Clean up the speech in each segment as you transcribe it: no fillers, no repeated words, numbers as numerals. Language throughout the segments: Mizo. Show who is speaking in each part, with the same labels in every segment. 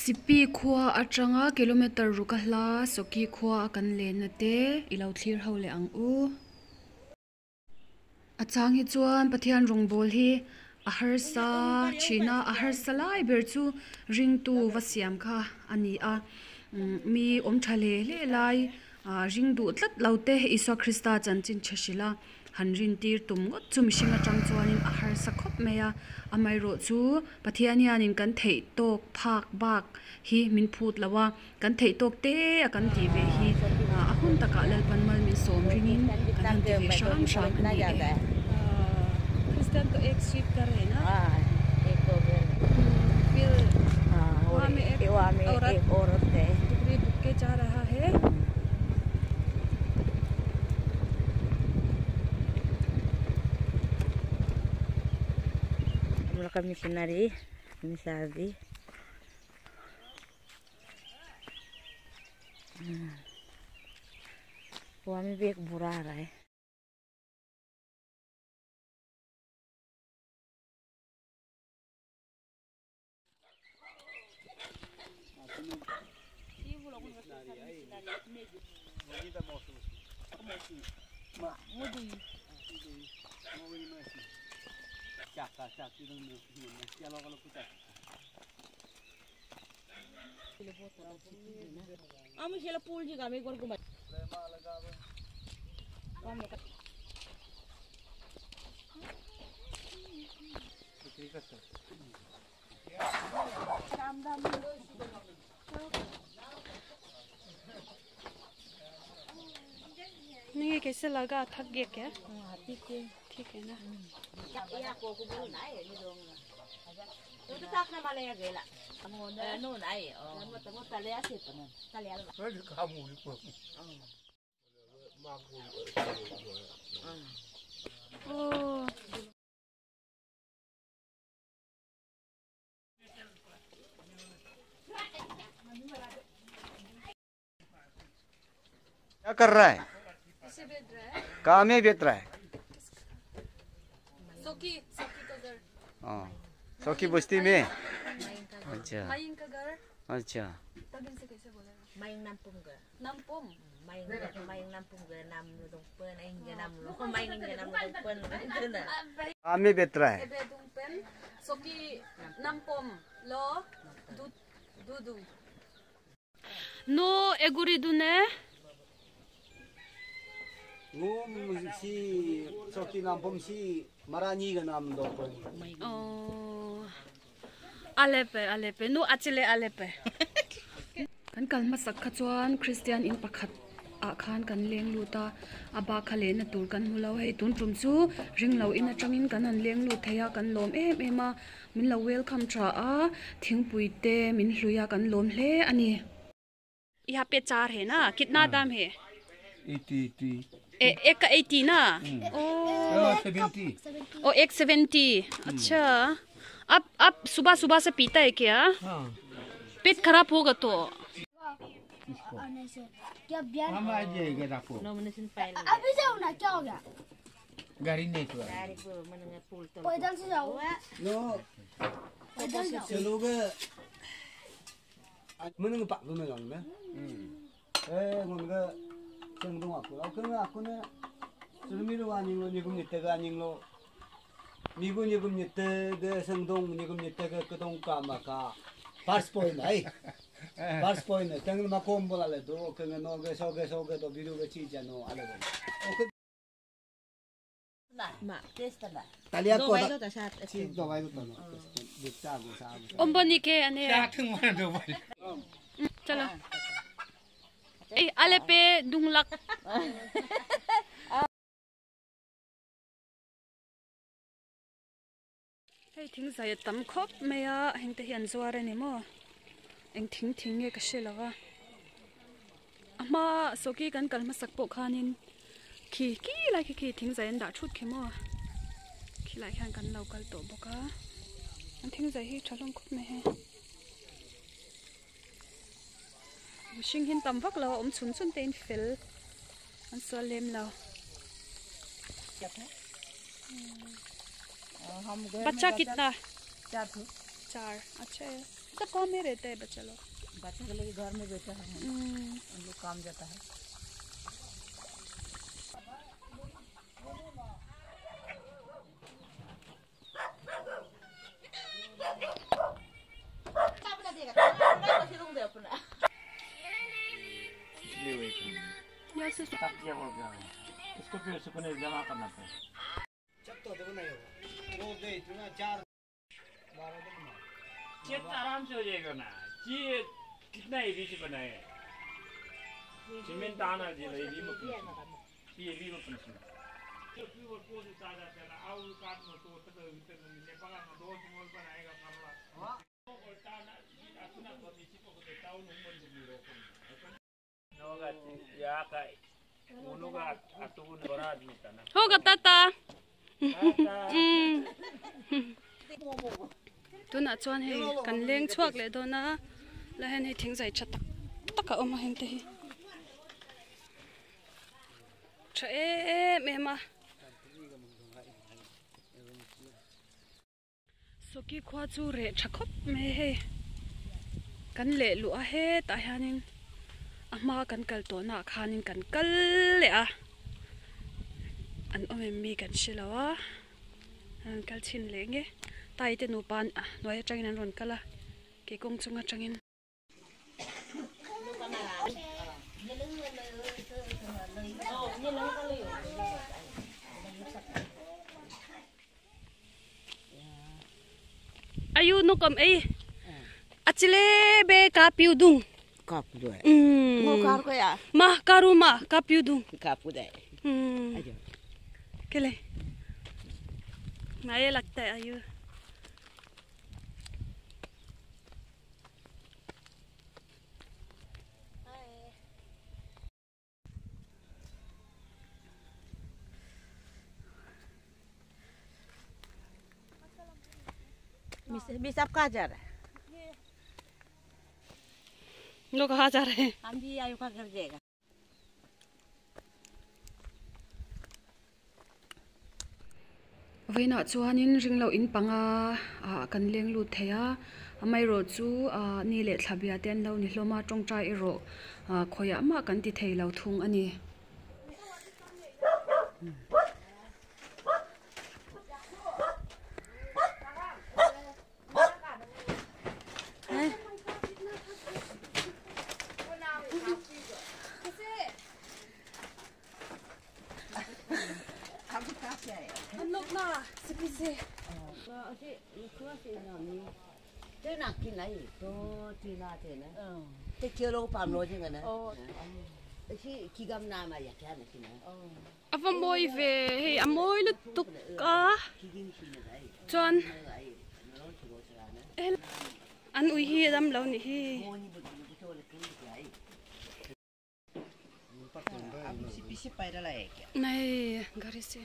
Speaker 1: Sipi khua atanga kilometer ruk a hla Sawki khua a kan lenna te i lo thlir ho leh ang u. A chang hi chuan Pathian rawngbâwl hi a harsa thin a, a harsa lai ber chu ringtu va siam kha a ni a. Mi awm tha hle hle lai ring duh tlat lo te Isua Krista chanchin tha hrilh a, han rintir tum ngawt chu mihring atang chuanin a harsa khawp mai a. Amaherawh chu Pathian hianin kan theih tawk phak bak hi min phut lo a. Kan theih tawk te a kan tih ve hi a hun takah Lalpan mal min sawm ringin kan han ti ve hram hram a ni e. Kristian to ek sweep ka reh na. Fir wahan mein ek aurat dugri buk ke ja raha hai.
Speaker 2: Missionary misadi. वहाँ में भी एक बुरा आ रहा है।
Speaker 1: नहीं ये कैसे लगा थक गया क्या ठीक है ना ओ
Speaker 3: क्या कर रहा है? काम ही बेच रहा है।
Speaker 1: सोकी सोकी का घर।
Speaker 3: हाँ, सोकी बस्ती में। अच्छा
Speaker 1: माइंग का घर।
Speaker 3: अच्छा।
Speaker 1: तब इनसे कैसे बोलेगा?
Speaker 2: Mayang nampung ke?
Speaker 1: नामपोम।
Speaker 2: Mayang mayang nampung ke nam dong pen aing ke nam lo mayang ke nam dong pen na.
Speaker 3: काम ही बेच रहा है।
Speaker 1: एबे दुंग पेन सोकी नामपोम लो दु दुदु नो एगुरी दुने
Speaker 3: si soki nampom si marani ga nam do pon.
Speaker 1: Oh, alepe alepe nu achile alepe kan kalma sakha chuan Christian in pakhat a khan kan leng luta a ba kha le na tur kan hmulo hei tun tum chu ring lo in atangin kan han leng lut thei a kan lawm em em a min lo welcome tha a thingpui te min hlui a kan lawm hle ani. यहाँ पे चार है ना, कितना दाम है?
Speaker 4: 80।
Speaker 1: एक का 80 ना? ओ
Speaker 4: 70।
Speaker 1: ओ 170। अच्छा, आप सुबह सुबह से पीता है क्या?
Speaker 4: हाँ।
Speaker 1: पेट खराब होगा तो।
Speaker 5: क्या बयान
Speaker 4: हम आ जाएगा आपको।
Speaker 5: अभी जाओ ना, क्या हो गया?
Speaker 4: गाड़ी नहीं तो
Speaker 5: पैदल से जाओ।
Speaker 3: नो
Speaker 5: पैदल जाओ।
Speaker 3: चलोगे म는 박도 나갔네. 에, 뭔가 정동 왔고. 그 아까는 주름이로 아닌 거 니금 니때가 아닌 거. 미군 니금 니때가 성동 니금 니때가 그동 까마까. 파스 포인트 아이. 파스 포인트. 땡을 막 콤보라래도 그는 너게 소게 소게도 비루게 치잖아. 알아보. 어,
Speaker 2: Ma, testa ba?
Speaker 3: 달리아
Speaker 2: Do
Speaker 3: 거.
Speaker 2: bai do ta sa.
Speaker 3: 치 도바이도 또. 빅사고 사고.
Speaker 1: ओम्बनी के अने
Speaker 4: ठाङ दो भाई।
Speaker 1: चलो ए अलेपे दुंगलक। Hei thing zai tam khop mei a heng te hian zuar ani maw eng thing thing nge ka hre lo a a hma sawki kan kal hmasak pawh khanin khi ki lai khi khi thing zai an dah thut khi maw khi lai hian kan lo kal tawh bawk a an thing zai hi tha hlawm khawp mai he mihring hin tam vak lo a awm chhun chhun te in fel an sual lem lo. बच्चा कितना? चार। चार, अच्छा है। तो कम ही रहता है बच्चा लोग।
Speaker 2: बच्चा के लेके घर में बैठा है, उन लोग काम जाता है।
Speaker 6: इसको फिर सुकने जमा करना पड़ेगा। चेत आराम से हो जाएगा ना। ये कितना एवी से बनाया है? सीमेंट आना जी एवी में एवी में
Speaker 1: होगा tata. Tunah chuan hei kan leng chhuak leh dawn a, la hian hei thing zai tha tak tak a awm a heng te hi tha em em a. Sawki khua chu reh tha khawp mai hei kan leh luh a hetah hianin a hma kan kal tawhna ah khanin kan kal leh a, an awm em mi kan hre lo a, an kal chhin leh nge. Tai te nupa hnuai atangin an rawn kal a, kei kawng chung atangin. Ayu nu kam ei achile be ka piu dung.
Speaker 2: Ka piu dung. Ngo kar ko ya.
Speaker 1: Ma karu ma ka piu dung.
Speaker 2: Ka piu dai.
Speaker 1: Ayo. Kele. ना ये लगता है आयु।
Speaker 2: मिस आप कहाँ जा रहे हैं?
Speaker 1: लोग कहाँ जा रहे हैं?
Speaker 2: हम भी आयु का घर जाएगा।
Speaker 1: Vawiinah chuanin ring loh in panga ah kan leng lut thei a, amaherawh chu ah ni leh thla bia te an lo ni hlawm a, tawngtai erawh ah khawiah mah kan ti thei lo thung a ni. A va mawi ve hei a mawi lutuk a chuan an ui hi a dam lo nih hi. Nai gari se.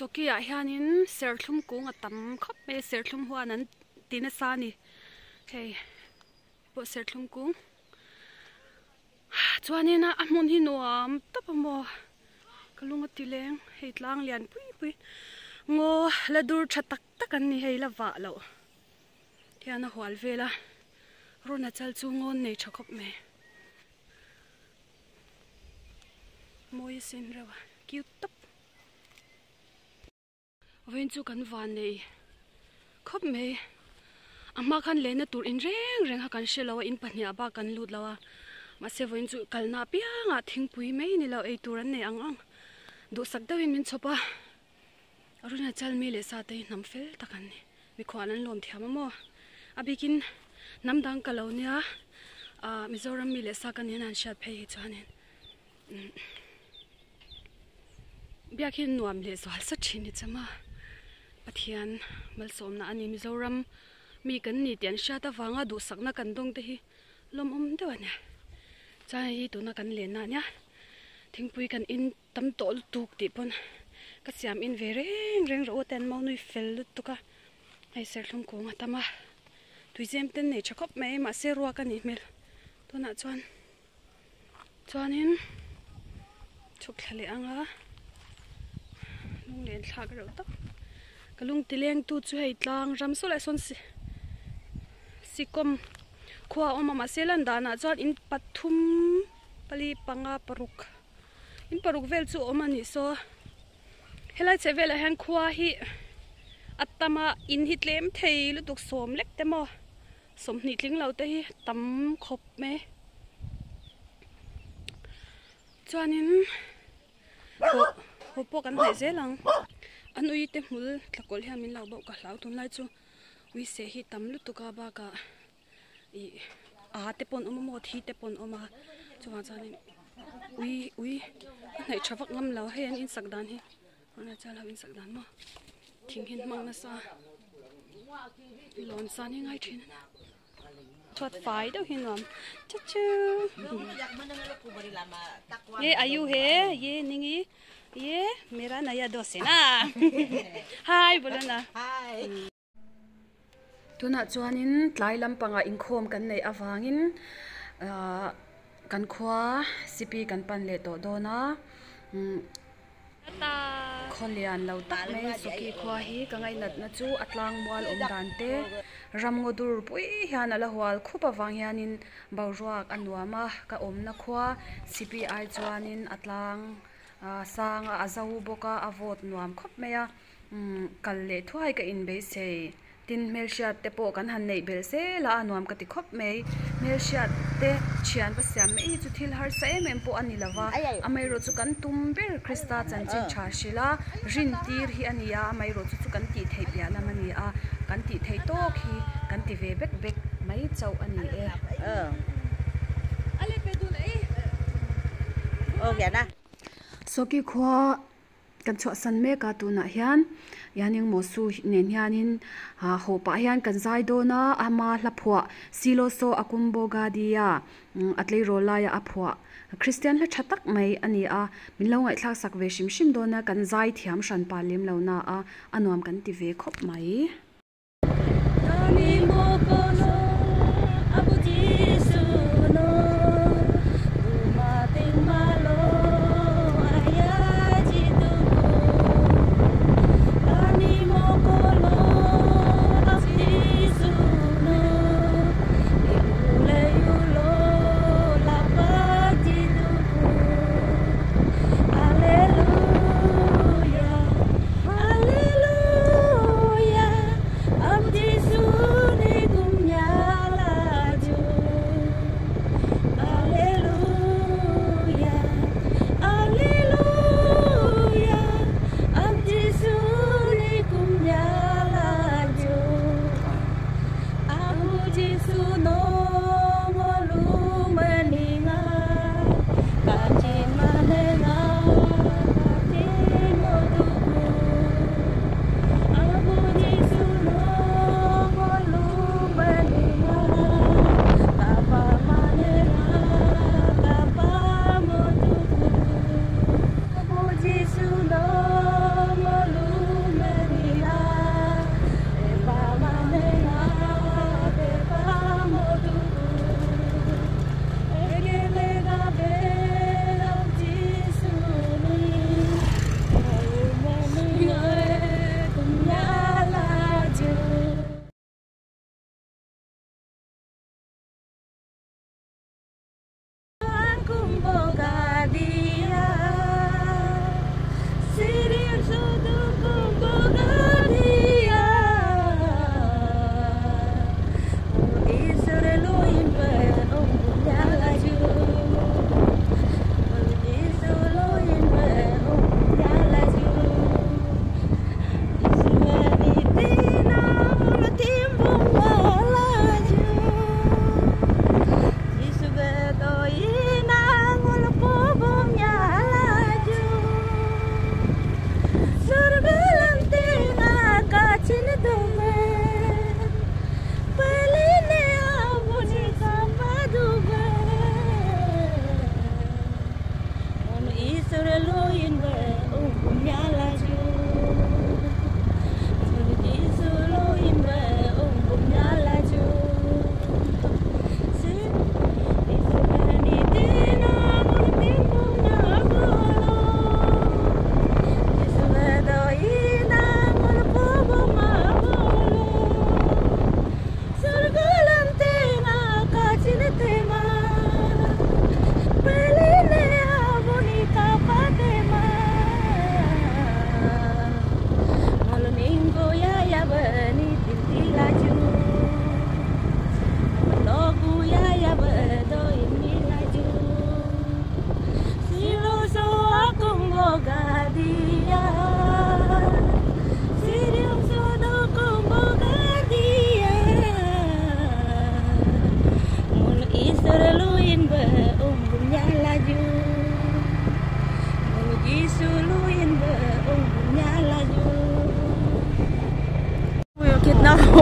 Speaker 1: Sawki ah hianin serthlum kung a tam khawp mai a, serthlum huan an ti nasa a ni hei pawh serthlum kung chuanin a hmun hi nuam tawp a maw ka lung a ti leng hei tlang lian pui pui ngaw la dur tha tak tak an ni hei la vah loh hian a hual vel a rawn a chal chu ngawn nei tha khawp mai mawi a sen reuh a cute tawp. Vawiin chu kan van nei khawp mai a hma khan lehna tur in reng reng kha kan hre lo a in pahnih ah bak kan lut lo a mahse vawiin chu kalna apiangah thingpui mai ni lo ei tur an nei ang ang duhsak deuhin min chhawp a Arunachal mi leh sa te hi hnam fel tak an ni mikhual an lawm thiam a maw a bikin hnam dang ka lo nia ah Mizoram mi leh sa ka nia an hriat phei hi chuanin. Biak hi nuam leh zual sa thin ni chama Pathian malsawmna a ni Mizoram mi kan ni tih an hriat avanga duhsakna kan dawng te hi lawmawm deuh a nia chuan hei hi tuna kan lenna a nia thingpui kan in tam tawh lutuk tih pawn ka siam in ve reng reng rawh u te an mau nui fel lutuk a. Hei serthlum kung a tam a, tuizem ten nei tha khawp mai mahse ruak a nih hmel tunah chuan chuanin chhuk thla leh ang a lung len thlak reuh tak ka lung ti leng tu chu hei tlang ram saw leh sawn si sikawm khua a awm a mahse lan danah chuan in pathum pali panga paruk in paruk vel chu a awm a nih saw. Helai chheh velah hian khua hi a tam a, in hi tlem thei lutuk sawm lek te maw sawmhnih tling lo te hi tam khawp mai. Chuanin haw haw pawh kan hnaih zel ang. An ui te hmul tlakawlh hian min lo bauh ka hlau tunlai chu ui seh hi tam lutuk a bakah ih a te pawh an awm a maw thi te pawh an awm a chuvang chuanin ui ui ka hnaih tha vak ngam lo hei an insak dan hi tunah chuan lo insak dan maw thing hi an hmang nasa lawn san hi ngai thin a nia chhuat fai deuh hi nuam chu chu ye ayu he ye ning i ye mera naya dost hai na hi bolo na. Tunah chuanin tlai lampangah inkhawm kan neih avangin ahh kan khua cp kan pan leh tawh dawn a umm khaw lian lo tak mai sawki khua hi ka ngaihnatna chu a tlang mual awm dan te ramngaw dur pui hian a la hual khup avang hianin boruak a nuam a ka awmna khua cp ai chuanin a tlang ah sang a a zo bawk a a vawt nuam khawp mai a. Umm kal leh thuai ka inbeisei. Tin hmelhriat te pawh kan han neih belh zel a, a nuam ka ti khawp mai. Hmelhriat te thian va siam mai hi chu thil harsa em em pawh a ni lo va, amaherawh chu kan tum ber Krista chanchin tha hrilh a, rin tir hi a ni a, amaherawh chu chu kan tih theih piah lam a ni a, kan tih theih tawk hi kan ti ve bek bek mai chauh a ni e. Sawki khua Kan chhuahsan mek a tunah hian hianin Mosu nen hianin ah haw pah hian kan zai dawn a ama hla phuah Siloso Akumbo Gadia a tleirawl laia a phuah Kristian hla tha tak mai a ni a min lo ngaihthlak sak ve hrim hrim dawn a kan zai thiam hran pah lem lo na a a nuam kan ti ve khawp mai.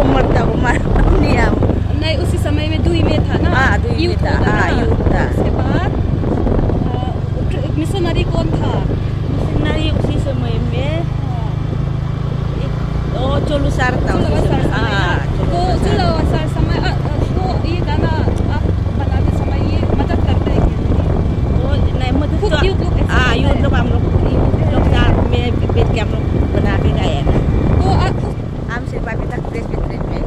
Speaker 2: उम्र था उम्र नहीं हम।
Speaker 1: नहीं, उसी समय में दुई में था ना।
Speaker 2: हाँ, दुई में
Speaker 1: यूथ
Speaker 2: था,
Speaker 1: होता
Speaker 2: हाँ,
Speaker 1: ना।
Speaker 2: यूथ था।
Speaker 1: उसके बाद मिशनरी कौन था?
Speaker 2: मिशनरी उसी समय में ओ चोलू सर था।
Speaker 1: चुलवा सर समय
Speaker 2: हाँ,
Speaker 1: ना।
Speaker 2: चोलू
Speaker 1: तो
Speaker 2: सर।
Speaker 1: चुलवा सर समय वो ये गाना आप बनाते समय ये मदद करते हैं कि नहीं?
Speaker 2: वो नहीं मदद
Speaker 1: खुद
Speaker 2: तो
Speaker 1: यूथ लोग ऐसे
Speaker 2: हाँ,
Speaker 1: करते
Speaker 2: यूथ
Speaker 1: हैं।
Speaker 2: लोग, हम लोग यूथ लोग साथ में बैठ के हम लोग बना के गाए ना।
Speaker 1: तो आप
Speaker 2: हम सिर्फ अभी तक प्रेसबिटेरियन में।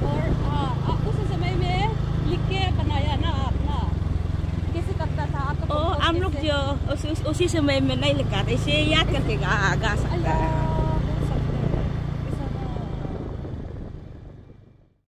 Speaker 1: और आप उस समय में लिख के बनाया ना आप ना, कैसे करता था आपका?
Speaker 2: ओ
Speaker 1: compose
Speaker 2: हम लोग
Speaker 1: कैसे?
Speaker 2: जो उसी समय में नहीं लिखा था, इसे याद करके गा गा सकता है।